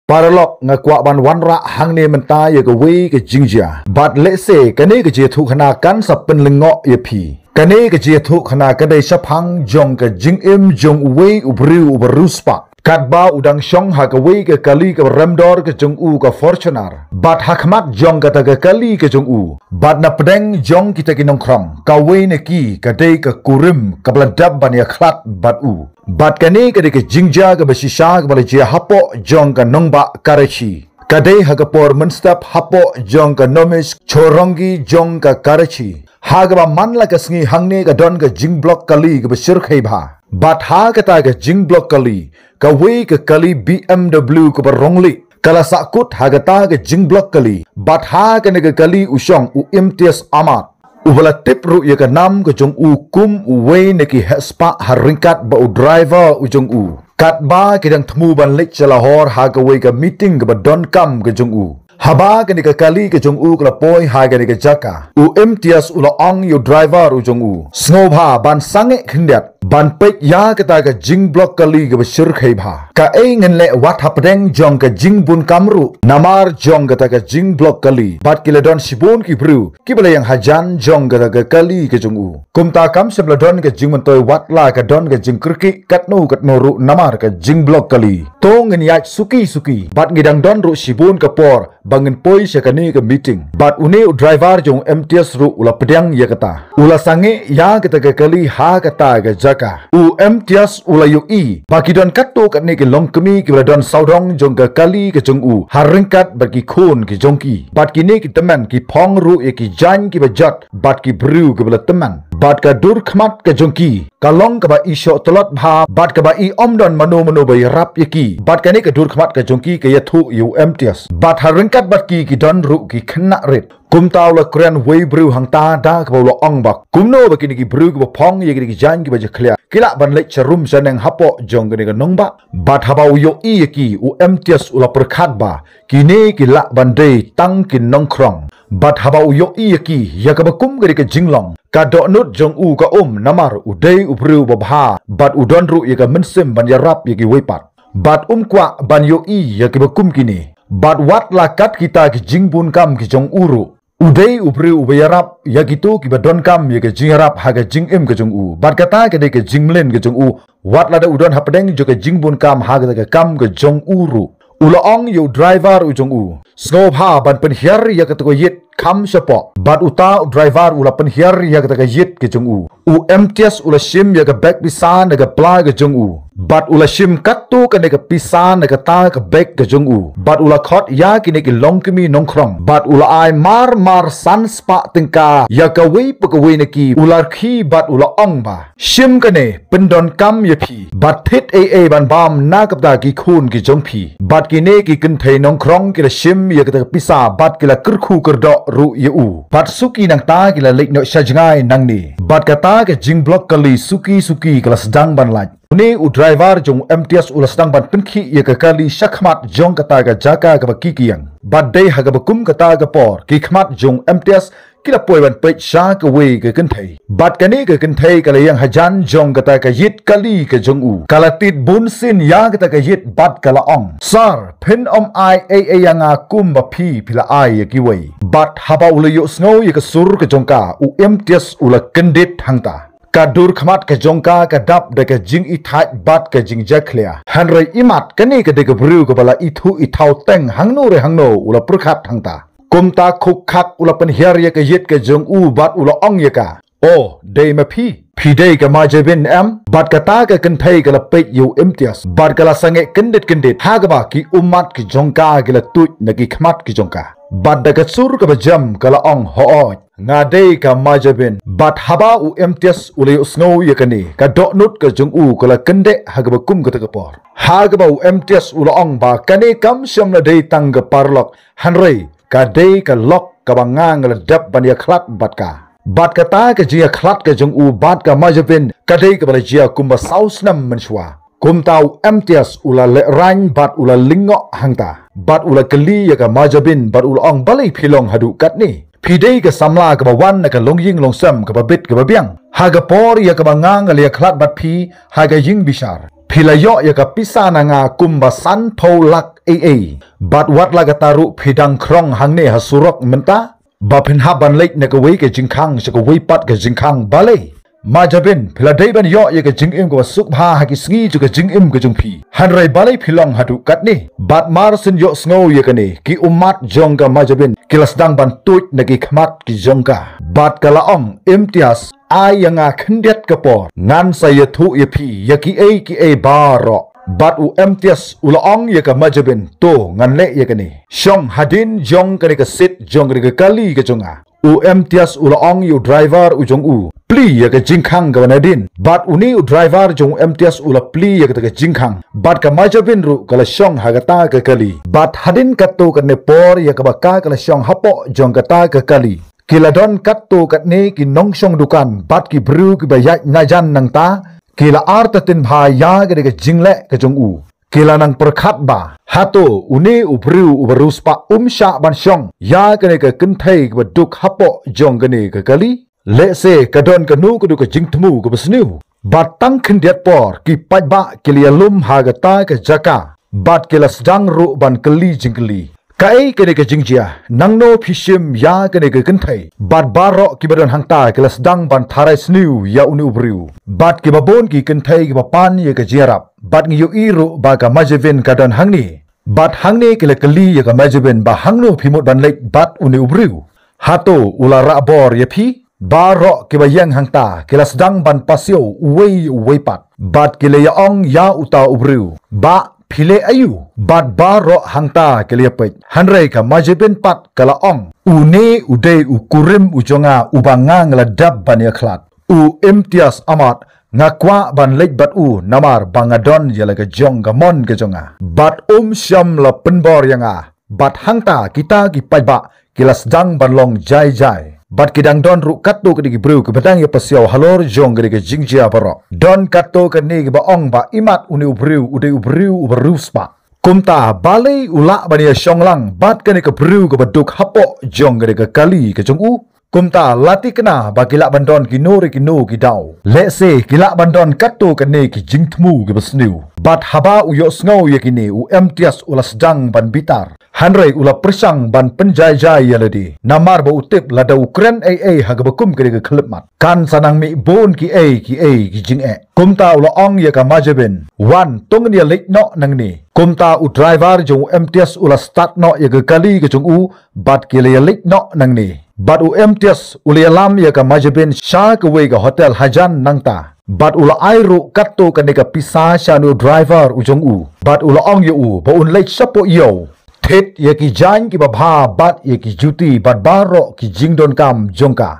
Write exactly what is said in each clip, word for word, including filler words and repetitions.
Paralok, nga kwah ban wanrah hangne mynta ïa kawei ka jingjia. Bad lehse kane ka jingïathuhkhana kan sa pynlyngngoh ïa phi. Kane ka jingïathuhkhana ka dei shaphang jong ka jingim jong uwei u briew uba riewspah. Katba u dang shong ha kawei ka kali kaba rem dor ka jong u, ka Fortuner. Bad ha khmat jong kata ka kali ka jong u, bad na pdeng jong kita ki nongkhrong, kawei na ki ka dei ka kurim kaba la dep ban ïakhlad bad u. Bad kane ka dei ka jingjia kaba shisha kaba la jia hapoh jong ka nongbah Karachi. Ka dei ha ka por mynstep hapoh jong ka Nomesh Chowrongee jong ka Karachi. Ha kaba man la ka sngi hangne ka don ka jingblok kali kaba shyrkhei bha. Bad ha kata ka jingblok kali, kawei ka kali B M W kaba rong lieh ka la sahkut ha kata ka jingblok kali. Bad ha kane ka kali u shong u Imtiaz Ahmad, uba la tip ruh ïa ka nam ka jong u kum uwei na ki heh spah ha ryngkat bad u driver u jong u. Katba ki dang thmu ban leit sha Lahore ha kawei ka meeting kaba donkam ka jong u. Haba kane ka kali ka jong u ka la poi ha kane ka jaka, u Imtiaz u la ong ïa u driver u jong u, sngewbha ban sangeh khyndiat ban peit ïa kata ka jingblok kali kaba shyrkhei bha. Kaei ngan leh wat hapdeng jong ka jingbun kam ruh namar jong kata ka jingblok kali. Bad ki la don shibun ki briew kiba la ïeng hajan jong kata ka kali ka jong u. Kumta kam shym la don ka jingmyntoi wat la ka don ka jingkyrkieh katno katno ruh namar ka jingblok kali. To ngin ïaid suki suki, bad ngi dang don ruh shibun ka por ba ngin poi sha kane ka meeting. Bad une u driver jong u Imtiaz ruh u la pdiang ïa kata, u la sangeh ïa kata ka kali ha kata ka jaka. U Imtiaz u la ïohi ba ki don katto katne ki longkmie kiba la don sawdong jong ka kali ka jong u ha ryngkat bad ki khun ki jong ki. Bad kine ki tymmen ki phong ruh ïa ki jaiñ kiba jot bad ki briew kiba la tymmen. Bad ka dur khmat ka jong ki ka long kaba i shoh tlot bha bad kaba i ym don mano mano ba ïarap ïa ki. Bad kane ka dur khmat ka jong ki ka ïathuh ïa u Imtiaz. Bad ha ryngkat bad ki ki don ruh ki khynnah rit. Kumta u la kren wei briew hangta da kaba u la ong ba kumno ba kine ki briew kiba phong ïa kine ki jaiñ kiba jakhlia ki lah ban leit sharum shaneng hapoh jong kane ka nongbah. Bad haba u ïohi ïa ki, u Imtiaz u la pyrkhat ba kine ki lah ban dei tang ki nongkhrong. Bad haba u ïohi ïa ki, ïa kaba kum ka dei ka jinglong, ka dohnud jong u ka um namar u dei u briew uba bha bad u don ruh ïa ka mynsiem ban ïarap ïa kiwei pat. Bad um kwah ban ïohi ïa kiba kum kine. Bad wat la kat kita ki jingbun kam ki jong u ruh, u dei u briew uba ïarap ïa kito kiba donkam ïa ka jingïarap ha ka jingim ka jong u. Bad kata ka dei ka jingmlien ka jong u wat lada u don hapdeng jong ka jingbun kam ha kata ka kam ka jong u ruh. U la ong ïa u driver u jong u, sngewbha ban pynhiar ïa kata ka ïit kham shapoh. Bad uta u driver u la pynhiar ïa kata ka ïit ka jong u. U Imtiaz u la shim ïa ka bag pisa na ka pla ka jong u. Bad u la shim katto katne ka pisa na kata ka bag ka jong u. Bad u la khot ïa kine ki longkmie nongkhrong. Bad u la ai mar mar san spah tyngka ïa kawei pa kawei na ki. U la rkhie bad u la ong ba, shim kane pyndonkam ïa phi. Bad thied ei ei ban bam na ka bynta ki khun ki jong phi. Bad kine ki kynthei nongkhrong ki la shim ïa kata ka pisa bad ki la kyrkhu kyrdoh ruh ïa u. Bad suki nangta ki la leit noh sha jngai nangne. Bad kata ka jingblok kali suki suki ka la sdang ban lait. Une u driver jong u Imtiaz u la sdang ban pynkhih ïa ka kali sha khmat jong kata ka jaka kaba ki ki ïeng. Bad dei ha kaba kum kata ka por ki khmat jong u Imtiaz ki la poi ban peit sha kawei ka kynthei. Bad kane ka kynthei ka la ïeng hajan jong kata ka ïit kali ka jong u. Ka la tied bunsien ïa kata ka ïit bad ka la ong, sir, phin ym ai ei ei ïa nga kum ba phi phi la ai ïa kiwei. Bad haba u la ïohsngew ïa ka sur ka jong ka, u Imtiaz u la kyndit hangta. Ka dur khmat ka jong ka ka dap da ka jingithaid bad ka jingjakhlia. Hynrei imat kane ka dei ka briew kaba la ithuh ithaw teng hangno re hangno, u la pyrkhat hangta. Kumta khuk khak u la pynhiar ïa ka ïit ka jong u bad u la ong ïa ka, o, dei ma phi? Phi dei ka Majabin em? Bad kata ka kynthei ka la peit ïa u Imtiaz bad ka la sangeh kyndit kyndit ha kaba ki ummat ki jong ka ki la tuid na ki khmat ki jong ka. Bad da ka sur kaba jem ka la ong, hooid, nga dei ka Majabin. Bad haba u Imtiaz u la ïohsngew ïa kane, ka dohnud ka jong u ka la kyndeh ha kaba kum kata ka por. Ha kaba u Imtiaz u la ong ba kane kam shym la dei tang ka paralok, hynrei ka dei ka lok kaba nga nga la dep ban ïakhlad bad ka. Bad kata ka jingïakhlad ka jong u bad ka Majabin ka dei kaba la jia kumba saw snem mynshuwa. Kumta u Imtiaz u la lehraiñ bad u la lyngngoh hangta. Bad u la kylli ïa ka Majabin bad u la ong, balei phi long haduh katne? Phi dei ka samla kaba wan na ka longïing longsem kaba bit kaba biang, ha ka por ïa kaba nga nga la ïakhlad bad phi ha ka ïing bishar. Phi la ïoh ïa ka pisa na nga kumba sanphew lak ei ei. Bad wat la kata ruh phi dang khrong hangne ha surok mynta, ba phin hap ban leit na kawei ka jingkhang sha kawei pat ka jingkhang, balei? Majabin, phi la dei ban ïoh ïa ka jingim kaba suk bha ha ki sngi jong ka jingim ka jong phi. Hynrei balei phi long haduh katne? Bad mar shen ïohsngew ïa kane, ki ummat jong ka Majabin ki la sdang ban tuid na ki khmat ki jong ka. Bad ka la ong, Imtiaz, ai ïa nga khyndiat ka por, ngan sa ïathuh ïa phi ïa kiei kiei baroh. Bad u Imtiaz u la ong ïa ka Majabin, to, ngan leh ïa kane. Shong hadien jong kane ka seat jong kane ka kali ka jong nga. U Imtiaz u la ong ïa u driver u jong u, plie ïa ka jingkhang kaba nadien. Bad une u driver jong u Imtiaz u la plie ïa kata ka jingkhang. Bad ka Majabin ruh ka la shong ha kata ka kali. Bad hadien katto katne por ïa kaba ka ka la shong hapoh jong kata ka kali, ki la don katto katne ki nongshong dukan bad ki briew kiba ïaid na jan nangta, ki la artatien bha ïa kane ka jingleh ka jong u. Ki la nang pyrkhat ba, hato une u briew uba riewspah um shah ban shong ïa kane ka kynthei kaba duk hapoh jong kane ka kali? Lehse ka don kano kano ka jingthmu kaba sniew. Bad tang khyndiat por ki paidbah ki la ïalum ha kata ka jaka. Bad ki la sdang ruh ban kylli jingkylli. Kaei kane ka jingjia, nangno phi shim ïa kane ka kynthei? Bad baroh kiba don hangta ki la sdang ban tharai sniew ïa une u briew. Bad kiba bun ki kynthei kiba pan ïa ka jingïarap. Bad ngi ïohi ruh ba ka Majabin ka don hangne. Bad hangne ki la kylli ïa ka Majabin ba hangno phi mut ban leit bad une u briew. Hato u la rah bor ïa phi? Baroh kiba ïeng hangta ki la sdang ban pasiaw uwei uwei pat. Bad ki la ïa ong ïa uta u briew, bah, phi leh aïu? Bad baroh hangta ki la ïa peit. Hynrei ka Majabin pat ka la ong, une u dei u kurim u jong nga uba nga nga la dep ban ïa khlad. U Imtiaz Ahmad, nga kwah ban leit bad u namar ba nga don ïa la ka jong ka mon ka jong nga. Bad um shym la pynbor ïa nga. Bad hangta kita ki paidbah ki la sdang ban long jai jai. Bad ki dang don ruh katto katne ki briew kiba dang ïa pasiaw halor jong kane ka jingjia baroh. Don katto katne kiba ong ba imat une u briew u dei u briew uba riewspah. Kumta balei u lah ban ïa shong lang bad kane ka briew kaba duk hapoh jong kane ka kali ka jong u? Kumta la thikna ba ki lah ban don kino re kino ki daw. Lehse ki lah ban don katto katne ki jingthmu kiba sniew. Bad haba u ïohsngew ïa kine u Imtiaz u la sdang ban bitar. Hynrei u la pyrshang ban pynjai jai ïa lade. Namar ba u tip lada u kren ei ei ha kaba kum kane ka khyllipmat, kan sa nang mih bun kiei kiei ki jingeh. Kumta u la ong ïa ka Majabin, wan, to ngin ïa leit noh nangne. Kumta u driver jong u Imtiaz u la start noh ïa ka kali ka jong u, bad ki la ïa leit noh nangne. Bad u Imtiaz u la ïalam ïa ka Majabin sha kawei ka hotel hajan nangta. Bad u la ai ruh katto katne ka pisa sha une u driver u jong u. Bad u la ong ïa u ba un leit shapoh ïew, thied ïa ki jaiñ kiba bha bad ïa ki juti bad baroh ki jingdonkam jong ka.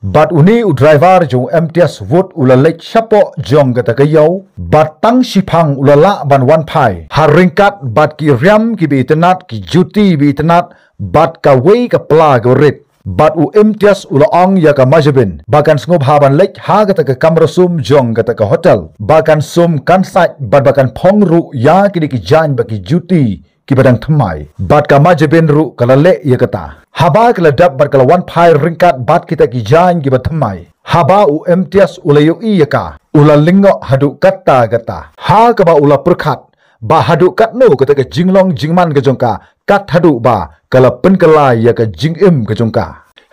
Bad une u driver jong u Imtiaz Wood u la leit shapoh jong kata ka ïew. Bad tang shiphang u la lah ban wan phai ha ryngkat bad ki riam kiba itynnad, ki juti ba itynnad, bad kawei ka pla kaba rit. Bad u Imtiaz u la ong ïa ka Majabin ba kan sngewbha ban leit ha kata ka kamra sum jong kata ka hotel, ba kan sum kan sait bad ba kan phong ruh ïa kine ki jaiñ bad ki juti kiba dang thymmai. Bad ka Majabin ruh ka la leh ïa kata. Haba ka la dep bad ka la wan phai ryngkat bad kita ki jaiñ kiba thymmai. Haba u Imtiaz u la ïohi ïa ka, u la lyngngoh haduh katta katta. Ha kaba u la pyrkhat ba haduh katno kata ka jinglong jingman ka jong ka, kat haduh ba ka la pynkylla ïa ka jingim ka jong ka.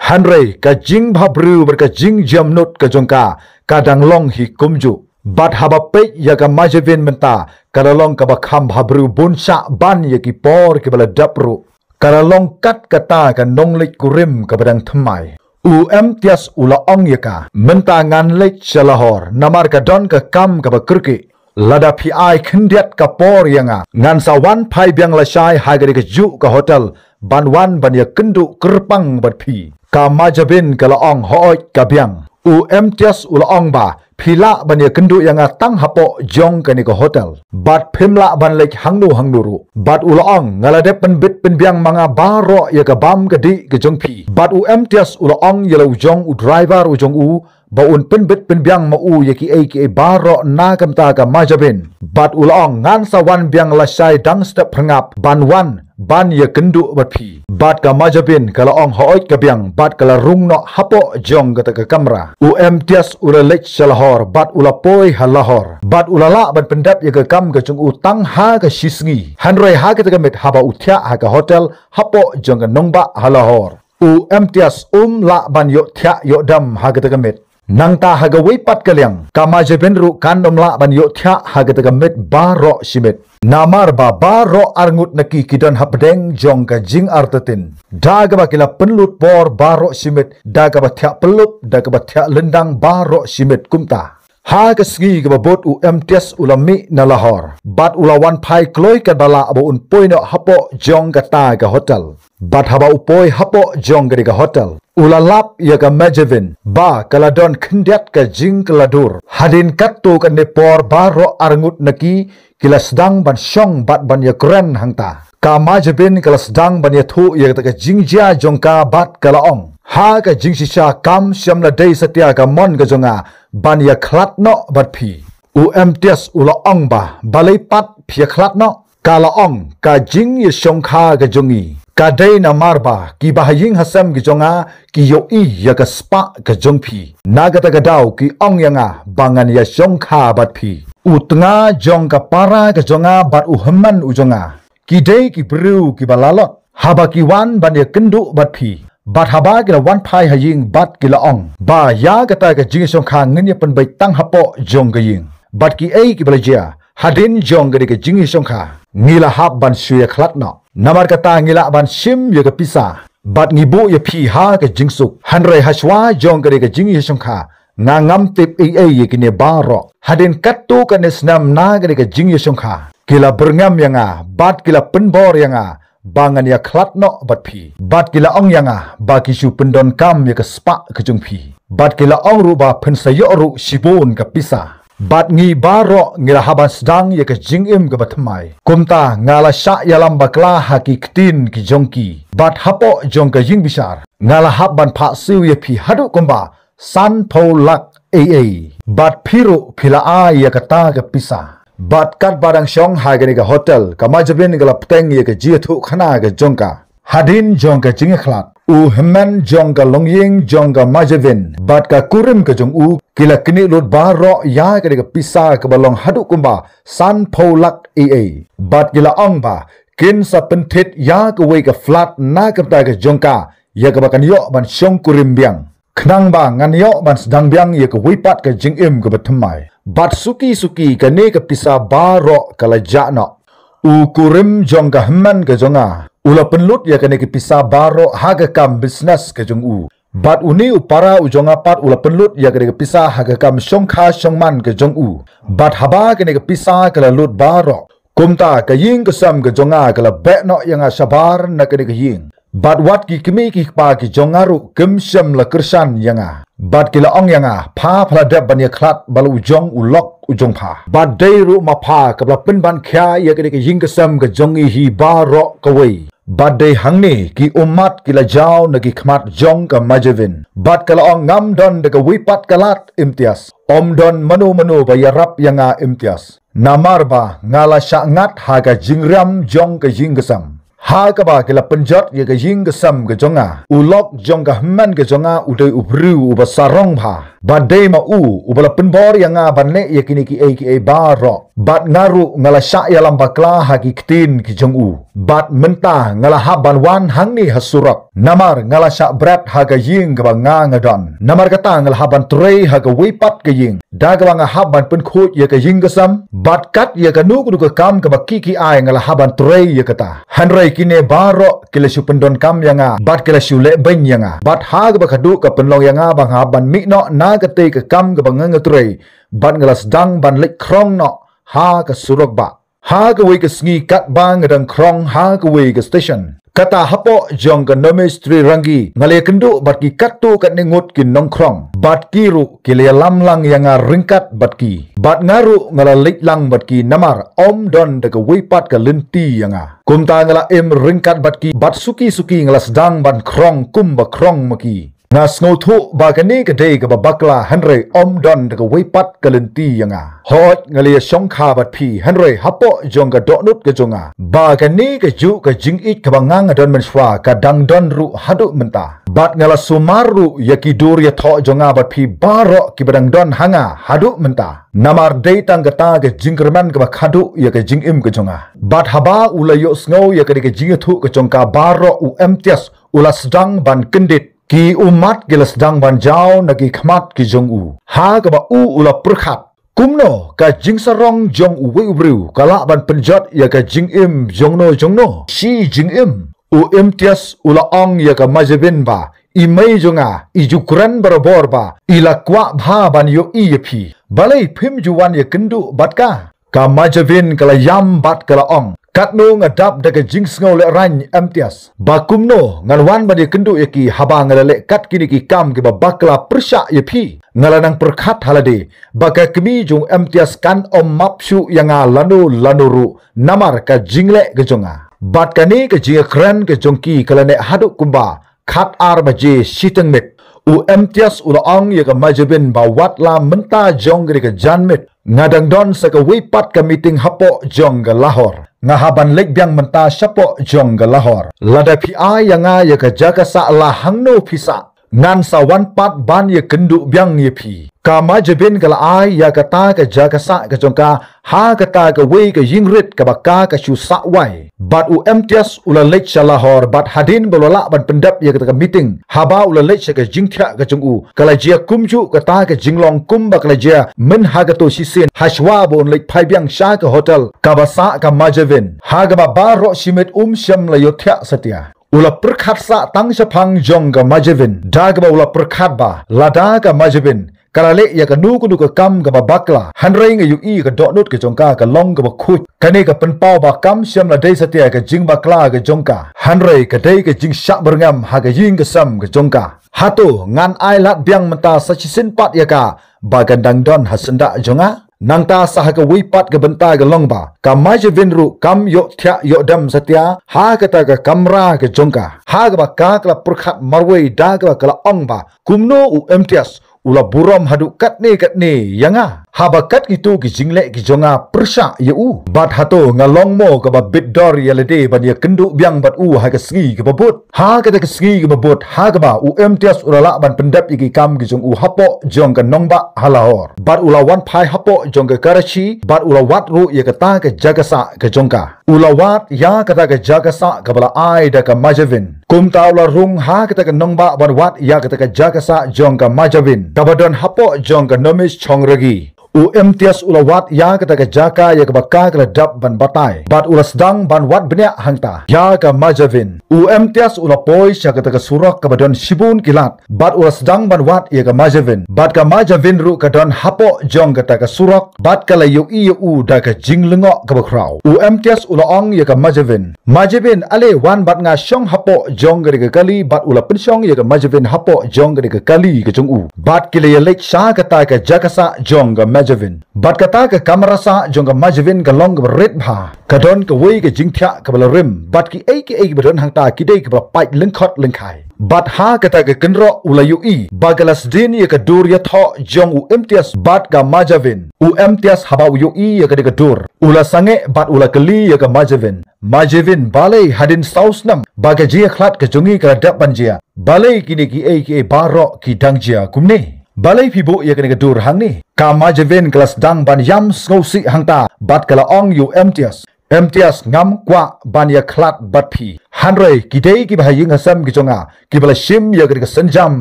Hynrei ka jingbhabriew bad ka jingjemnud ka jong ka, ka dang long hi kumjuh. Bad haba peit ïa ka Majabin mynta, ka la long kaba kham bhabriew bun shah ban ïa ki por kiba la dep ruh. Ka la long kat kata ka nongleit kurim kaba dang thymmai. U Imtiaz u la ong ïa ka, mynta ngan leit sha Lahore namar ka don ka kam kaba kyrkieh. Lada phi ai khyndiat ka por ïa nga, ngan sa wan phai biang lashai ha kane kajuh ka hotel ban wan ban ïakynduh kyrpang bad phi. Ka Majabin ka la ong, hooid, ka biang. U Imtiaz u la ong ba, phi lah ban ïakynduh ïa nga tang hapoh jong kane ka hotel. Bad phim lah ban leit hangno hangno ruh. Bad u la ong, nga la dep pynbit pynbiang ma nga baroh ïa ka bam ka dih ka jong phi. Bad u Imtiaz u la ong ïa la u jong u driver u jong u ba un pynbit pynbiang ma u ïa kiei kiei baroh na ka bynta ka Majabin. Bad u la ong, ngan sa wan biang lashai dang step phyrngap ban wan ban ïakynduh bad phi. Bad ka Majabin ka la ong, hooid ka biang, bad ka la rung noh hapoh jong kata ka kamra. U Imtiaz u la leit sha Lahore bad u la poi ha Lahore. Bad u la lah ban pyndep ïa ka kam ka jong u tang ha ka shisngi. Hynrei ha kata ka miet haba u thiah ha ka hotel hapoh jong ka nongbah ha Lahore, u Imtiaz um lah ban ïoh thiah ïoh dem ha kata ka miet. Nangta ha kawei pat ka liang, ka Majabin ruh kan ym lah ban ïoh thiah ha kata ka miet baroh shi miet. Namar ba baroh arngut na ki ki don hapdeng jong ka jingartatien. Da kaba ki la pynlut por baroh shi miet, da kaba thiah pyllup, da kaba thiah lyndang baroh shi miet kumta. Ha ka sngi kaba bud u Imtiaz u la mih na Lahore. Bad u la wan phai kloi katba lah ba un poi noh hapoh jong kata ka hotel. Bad haba u poi hapoh jong kata ka hotel, u la lap ïa ka Majabin ba ka la don khyndiat ka jingkylla dur. Hadien katto katne por baroh arngut na ki ki la sdang ban shong bad ban ïakren hangta. Ka Majabin ka la sdang ban ïathuh ïa kata ka jingjia jong ka bad ka la ong, ha ka jingshisha kam shym la dei satia ka mon ka jong nga ban ïakhlad noh bad phi. U Imtiaz u la ong ba, balei pat phi ïakhlad noh? Ka la ong, ka jingïashongkha ka jong ngi ka dei namar ba kiba ha ïing ha sem ki jong nga ki ïohi ïa ka spah ka jong phi. Na kata ka daw ki ong ïa nga ba ngan ïashongkha bad phi. U tnga jong ka para ka jong nga bad u hynmen u jong nga ki dei ki briew kiba lalot. Haba ki wan ban ïakynduh bad phi, bad haba ki la wan phai ha ïing bad ki la ong ba ïa kata ka jingïashongkha ngin ïa pynbeit tang hapoh jong ka ïing. Bad kiei kiba la jia hadien jong kata ka jingïashongkha, ngi la hap ban shu ïakhlad noh. Namar kata ngi lah ban shim ïa ka pisa bad ngi buh ïa phi ha ka jingsuk. Hynrei hashwa jong kata ka jingïashongkha, nga ngam tip ei ei ïa kine baroh. Hadien katto katne snem na kata ka jingïashongkha, ki la byrngem ïa nga bad ki la pynbor ïa nga ba ngan ïakhlad noh bad phi. Bad ki la ong ïa nga ba ki shu pyndonkam ïa ka spah ka jong phi. Bad ki la ong ruh ba phin sa ïoh ruh shibun ka pisa. Bad ngi baroh ngi la hap ban sdang ïa ka jingim kaba thymmai. Kumta nga la shah ïalam bakla ha ki ktien ki jong ki. Bad hapoh jong ka ïing bishar nga la hap ban phah siew ïa phi haduh kumba sanphew lak ei ei. Bad phi ruh phi la ai ïa kata ka pisa. Bad katba dang shong ha kane ka hotel, ka Majabin ka la pteng ïa ka jingïathuhkhana ka jong ka. Hadien jong ka jingïakhlad, u hynmen jong ka longïing jong ka Majabin bad ka kurim ka jong u ki la knieh lut baroh ïa kane ka pisa kaba long haduh kumba sanphew lak ei ei. Bad ki la ong ba kin sa pynthit ïa kawei ka flat na ka bynta ka jong ka, ïa kaba kan ïoh ban shongkurim biang. Khnang ba ngan ïoh ban sdang biang ïa kawei pat ka jingim kaba thymmai. Bad suki suki kane ka pisa baroh ka la jah noh. U kurim jong ka hynmen ka jong nga u la pynlut ïa kane ka pisa baroh ha ka kam business ka jong u. Bad une u para u jong nga pat u la pynlut ïa kane ka pisa ha ka kam shongkha shongman ka jong u. Bad haba kane ka pisa ka la lut baroh, kumta ka ïing ka sem ka jong nga ka la beh noh ïa nga shabar na kane ka ïing. Bad wat ki kmie ki kpa ki jong nga ruh kim shym la kyrshan ïa nga. Bad ki la ong ïa nga, pha pha la dep ban ïakhlad ba la u jong u lok u jong pha. Bad dei ruh ma pha kaba la pynban khia ïa kane ka ïing ka sem ka jong ngi hi baroh kawei. Bad dei hangne ki ummat ki la jaw na ki khmat jong ka Majavin. Bad ka la ong, ngam don da kawei pat ka lad Imtiaz. Ym don mano mano ba ïarap ïa nga Imtiaz. Namar ba nga la shah ngat ha ka jingriam jong ka ïing ka sem. Ha kaba ki la pynjot ïa ka ïing ka sem ka jong nga, u lok jong ka hynmen ka jong nga u dei u briew uba sarong bha. Bad dei ma u uba la pynbor ïa nga ban leh ïa kine kiei kiei baroh. Bad nga ruh nga la shah ïalam bakla ha ki ktien ki jong u. Bad mynta nga la hap ban wan hangne ha surok. Namar nga la shah bret ha ka ïing kaba nga nga don. Namar kata nga la hap ban trei ha kawei pat ka ïing. Da kaba nga hap ban pynkhuid ïa ka ïing ka sem. Bad kat ïa kano kano ka kam kaba ki ki ai nga la hap ban trei ïa kata. Hynrei kine baroh ki la shu pyndonkam ïa nga. Bad ki la shu leh beiñ ïa nga. Bad ha kaba khadduh ka pynlong ïa nga ba nga hap ban mih noh na katei ka kam kaba nga nga trei. Bad nga la sdang ban leit khrong noh ha ka surok bah. Ha kawei ka sngi katba nga dang khrong ha kawei ka station, kata hapoh jong ka Nome Street Rangi, nga la ïakynduh bad ki katto katne ngut ki nongkhrong. Bad ki ruh ki la ïalam lang ïa nga ryngkat bad ki. Bad nga ruh nga la leit lang bad ki namar ym don da kawei pat ka lynti ïa nga. Kumta nga la im ryngkat bad ki bad suki suki nga la sdang ban khrong kumba khrong ma ki. Nga sngewthuh ba kane ka dei kaba bakla, hynrei ym don da kawei pat ka lynti ïa nga. Hooid, nga la ïa shongkha bad phi, hynrei hapoh jong ka dohnud ka jong nga, ba kane kajuh ka jingïeit kaba nga nga don mynshuwa ka dang don ruh haduh mynta. Bad nga la sumar ruh ïa ki dur ïathoh jong nga bad phi baroh kiba dang don ha nga haduh mynta. Namar dei tang kata ka jingkyrmen kaba khadduh ïa ka jingim ka jong nga. Bad haba u la ïohsngew ïa kane ka jingïathuh ka jong ka, baroh u Imtiaz u la sdang ban kyndit. Ki ummat ki la sdang ban jaw na ki khmat ki jong u, ha kaba u u la pyrkhat, kumno ka jingsarong jong uwei u briew ka lah ban pynjot ïa ka jingim jongno jongno shi jingim. U Imtiaz u la ong ïa ka Majavin ba, i mei jong nga, i ju kren barabor ba i la kwah bha ban ïohi ïa phi. Balei phim ju wan ïakynduh bad ka? Ka Majavin ka la ïam bad ka la ong, katno nga dap da ka jingsngew lehraiñ Imtiaz, ba kumno ngan wan ban ïakynduh ïa ki haba nga la leh kat kine ki kam kiba bakla pyrshah ïa phi. Nga la nang pyrkhat ha lade ba ka kmie jong Imtiaz kan ym map shuh ïa nga lano lano ruh namar ka jingleh ka jong nga. Bad kane ka jingïakren ka jong ki ka la neh haduh kumba khat ar baje shiteng miet. U Imtiaz u la ong ïa ka Majavin ba wat la mynta jong kane ka janmiet nga dang don sa kawei pat ka meeting hapoh jong ka Lahore. Nga hap ban leit biang mynta shapoh jong ka Lahore. Lada phi ai ïa nga ïa ka jaka sah la hangno phi sah, ngan sa wan pat ban ïakynduh biang ïa phi. Ka Majavin ka la ai ïa kata ka jaka sah ka jong ka ha kata kawei ka ïingrit kaba ka ka shu sah wai. Bad u Imtiaz u la leit sha Lahore bad hadien ba u la lah ban pyndep ïa kata ka meeting, haba u la leit sha ka jingthiah ka jong u, ka la jia kumjuh kata ka jinglong kumba ka la jia myn ha kato shisien, hashwa ba un leit phai biang sha ka hotel kaba sah ka Majavin, ha kaba baroh shi miet um shym la ïohthiah satia. U la pyrkhat sah tang shaphang jong ka Majavin da kaba u la pyrkhat ba lada ka Majavin ka la leh ïa kano kano ka kam kaba bakla, hynrei nga ïohi ka dohnud ka jong ka ka long kaba khuid. Kane ka pynpaw ba kam shym la dei satia ka jingbakla ka jong ka, hynrei ka dei ka jingshah byrngem ha ka ïing ka sem ka jong ka. Hato ngan ai lad biang mynta sa shisien pat ïa ka ba kan dang don ha syndah jong nga? Nangta sa ha kawei pat ka bynta ka long ba ka Majavin ruh kam ïohthiah ïohdem satia ha kata ka kamra ka jong ka, ha kaba ka ka la pyrkhat marwei da kaba ka la ong ba kumno u Imtiaz u la burom haduh katne katne ïa nga, haba kat kito ki jingleh ki jong nga pyrshah ïa u. Bad hato nga long mo kaba bit dor ïa lade ban ïakynduh biang bad u ha ka sngi kaba bud? Ha kata ka sngi kaba bud, ha kaba u Imtiaz u la lah ban pyndep ïa ki kam ki jong u hapoh jong ka nongbah ha Lahore, bad u la wan phai hapoh jong ka Karachi, bad u la wad ruh ïa kata ka jaka sah ka jong ka. U la wad ïa kata ka jaka sah kaba la ai da ka Majavin. Kumta u la rung ha kata ka nongbah ban wad ïa kata ka jaka sah jong ka Majavin kaba don hapoh jong ka Nomis Chongragi. U Imtiaz u la wad ïa kata ka jaka ïa kaba ka ka la dap ban batai, bad u la sdang ban wad bniah hangta ïa ka Majavin. U Imtiaz u la poi sha kata ka surok kaba don shibun ki lad, bad u la sdang ban wad ïa ka Majavin. Bad ka Majavin ruh ka don hapoh jong kata ka surok, bad ka la ïohi ïa u da ka jinglyngngoh kaba khraw. U Imtiaz u la ong ïa ka Majavin, Majavin, ale wan bad nga shong hapoh jong kane ka kali. Bad u la pynshong ïa ka Majavin hapoh jong kane ka kali ka jong u, bad ki la ïaleit sha kata ka jaka sah jong ka Majavin. Bad kata ka kamra sah jong ka Majavin ka long kaba rit bha, ka don kawei ka jingthiah kaba la rim, bad kiei kiei kiba don hangta ki dei kiba la pait lyngkhot lyngkhai. Bad ha kata ka kynroh u la ïohi ba ka la sdien ïa ka dur ïathoh jong u Imtiaz bad ka Majavin. U Imtiaz haba u ïohi ïa kane ka dur, u la sangeh bad u la kylli ïa ka Majavin, Majavin, balei hadien saw snem ba ka jingïakhlad ka jong ngi ka la dep ban jia, balei kine kiei kiei baroh ki dang jia kumne? Balei phi buh ïa kane ka dur hangne? Ka Majavin ka la sdang ban ïam sngewsih hangta bad ka la ong ïa u Imtiaz, Imtiaz, ngam kwah ban ïakhlad bad phi, hynrei ki dei kiba ha ïing ha sem ki jong nga kiba la shim ïa kane ka synjam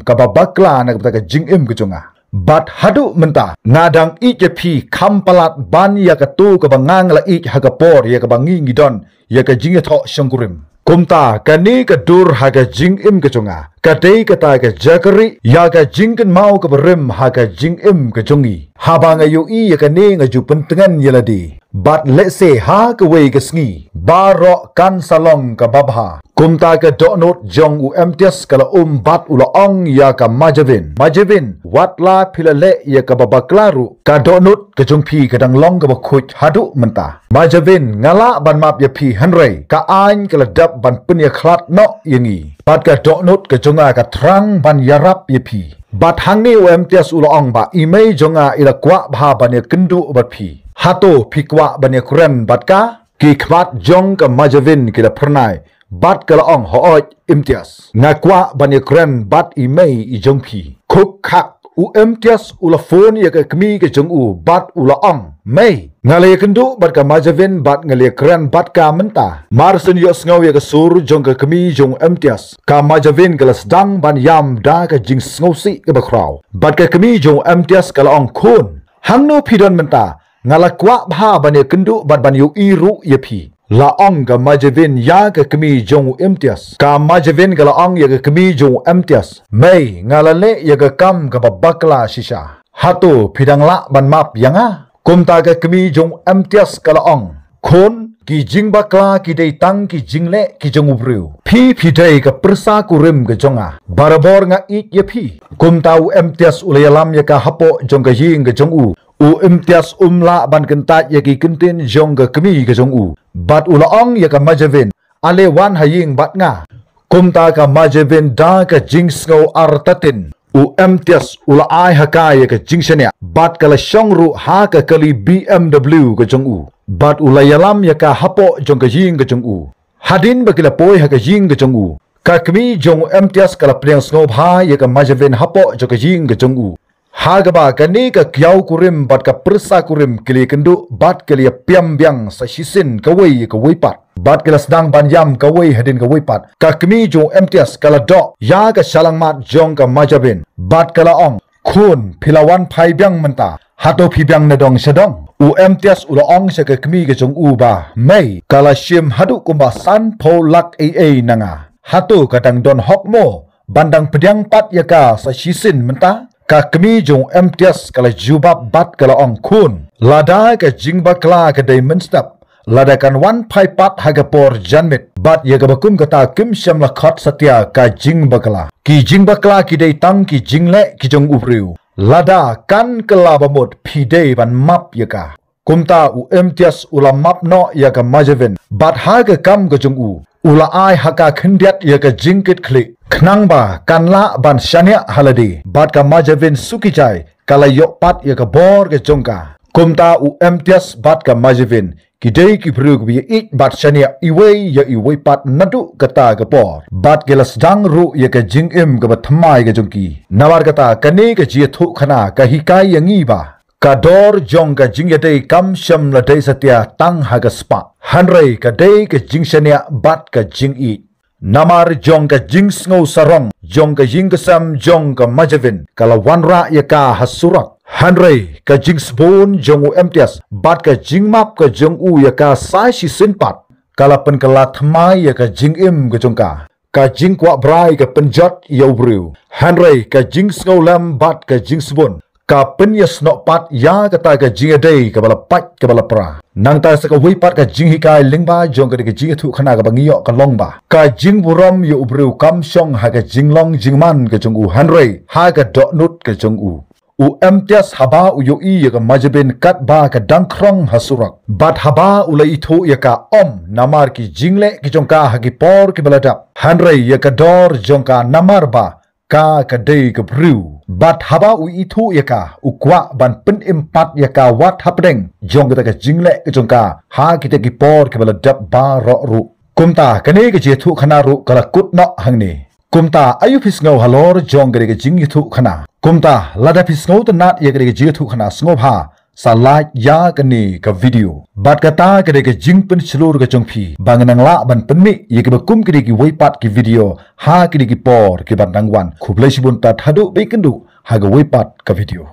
kaba bakla na ka bynta ka jingim ka jong nga. Bad haduh mynta nga dang ïeit ïa phi kham palat ban ïa kato kaba nga nga la ïeit ha ka por ïa kaba ngi ngi don ïa ka jingïathoh shongkurim. Kumta kane ka dur ha ka jingim ka jong nga ka dei kata ka jaka ri ïa ka jingkynmaw kaba rim ha ka jingim ka jong ngi. Haba nga ïohi ïa kane nga ju pyntngen ïa lade. Bad lehse ha kawei ka sngi baroh kan sa long kaba bha. Kumta ka dohnud jong u Imtiaz ka la um bad u la ong ïa ka Majavin, Majavin, wat la phi la leh ïa kaba bakla ruh, ka dohnud ka jong phi ka dang long kaba khuid haduh mynta. Majavin, nga lah ban map ïa phi hynrei ka aiñ ka la dep ban pynïakhlad noh ïa ngi. Bad ka dohnud ka jong nga ka thrang ban ïarap ïa phi. Bad hangne u Imtiaz u la ong ba i mei jong nga i la kwah bha ban ïakynduh bad phi. Hato phi kwah ban ïakren bad ka? Ki khmat jong ka Majavin ki la phyrnai bad ka la ong, hooid Imtiaz, nga kwah ban ïakren bad i mei i jong phi. Khukhak u Imtiaz u la phone ïa ka kmie ka jong u bad u la ong, mei, nga la ïakynduh bad ka Majavin bad nga la ïakren bad ka mynta. Mar shen ïohsngew ïa ka sur jong ka kmie jong u Imtiaz, ka Majavin ka la sdang ban ïam da ka jingsngewsih kaba khraw. Bad ka kmie jong u Imtiaz ka la ong, khun, hangno phi don mynta? Nga la kwah bha ban ïakynduh bad ban ïohi ruh ïa phi, la ong ka Majavin ïa ka kmie jong u Imtiaz. Ka Majavin ka la ong ïa ka kmie jong u Imtiaz, mei, nga la leh ïa ka kam kaba bakla shisha. Hato phi dang lah ban map ïa nga? Kumta ka kmie jong u Imtiaz ka la ong, khun, ki jingbakla ki dei tang ki jingleh ki jong u briew. Phi phi dei ka pyrsa kurim ka jong nga. Barabor nga ïeit ïa phi. Kumta u Imtiaz u la ïalam ïa ka hapoh jong ka ïing ka jong u. U Imtiaz um lah ban kyntait ïa ki ktien jong ka kmie ka jong u. Bad u la ong ïa ka Majavin, ale wan ha ïing bad nga. Kumta ka Majavin da ka jingsngew artatien, u Imtiaz u la ai ha ka ïa ka jingshaniah bad ka la shong ruh ha ka kali B M W ka jong u. Bad u la ïalam ïa ka hapoh jong ka ïing ka jong u. Hadien ba ki la poi ha ka ïing ka jong u, ka kmie jong u Imtiaz ka la pdiang sngewbha ïa ka Majavin hapoh jong ka ïing ka jong u. Ha kaba kane ka kiaw kurim bad ka pyrsa kurim ki la ïakynduh bad ki la ïapiam biang sa shisien kawei ïa kawei pat. Bad ki la sdang ban ïam kawei hadien kawei pat. Ka kmie jong u Imtiaz ka la doh ïa ka shyllangmat jong ka Majavin bad ka la ong, khun, phi la wan phai biang mynta. Hato phi biang na dong sha dong? U Imtiaz u la ong sha ka kmie ka jong u ba, mei, ka la shim haduh kumba sanphew lak ei ei na nga. Hato ka dang don hok mo ban dang pdiang pat ïa ka sa shisien mynta? Ka kmie jong u Imtiaz ka la jubab bad ka la ong, khun, lada ka jingbakla ka dei mynstep, lada kan wan phai pat ha ka por janmiet, bad ïa kaba kum kata kim shym la khot satia ka jingbakla. Ki jingbakla ki dei tang ki jingleh ki jong u briew. Lada kan kylla ba mut phi dei ban map ïa ka. Kumta u Imtiaz u la map noh ïa ka Majavin bad ha ka kam ka jong u, u la ai ha ka khyndiat ïa ka jingkitkhlieh khnang ba kan lah ban shaniah ha lade. Bad ka Majavin suki jai ka la ïoh pat ïa ka bor ka jong ka. Kumta u Imtiaz bad ka Majavin ki dei ki briew kiba ïeit bad shaniah iwei ïa iwei pat naduh kata ka por. Bad ki la sdang ruh ïa ka jingim kaba thymmai ka jong ki. Namar kata kane ka jingïathuhkhana ka hikai ïa ngi ba ka dor jong ka jingïadei kam shym la dei satia tang ha ka spah, hynrei ka dei ka jingshaniah bad ka jingïeit. Namar jong ka jingsngew sarong jong ka ïing ka sem jong ka Majavin ka la wanrah ïa ka ha surok. Hynrei ka jingsbun jong u Imtiaz bad ka jingmap ka jong u ïa ka sa shisien pat ka la pynkylla thymmai ïa ka jingim ka jong ka. Ka jingkwah brai ka pynjot ïa u briew, hynrei ka jingsngewlem bad ka jingsbun ka pynïasnoh pat ïa kata ka jingïadei kaba la pait kaba la pra. Nangta sa kawei pat ka jinghikai lyngba jong kane ka jingïathuhkhana kaba ngi ïoh ka long ba ka jingburom ïa u briew kam shong ha ka jinglong jingman ka jong u, hynrei ha ka dohnud ka jong u. U Imtiaz haba u ïohi ïa ka Majavin katba ka dang khrong ha surok bad haba u la ithuh ïa ka, em namar ki jingleh ki jong ka ha ki por kiba la dep, hynrei ïa ka dor jong ka namar ba ka ka dei ka briew. Bad haba u ithuh ïa ka u kwah ban pynim pat ïa ka wat hapdeng jong kata ka jingleh ka jong ka ha kita ki por kiba la dep baroh ruh. Kumta kane ka jingïathuhkhana ruh ka la kut noh hangne. Kumta aïu phi sngew halor jong kane ka jingïathuhkhana? Kumta lada phi sngewtynnad ïa kane ka jingïathuhkhana, sngewbha sa like ïa kane ka video bad kata ka dei ka jingpynshlur ka jong phi ba ngan nang lah ban pynmih ïa kiba kum kine kiwei pat ki video ha kine ki por kiban dang wan. Khublei shibun tad haduh ba ïakynduh ha kawei pat ka video.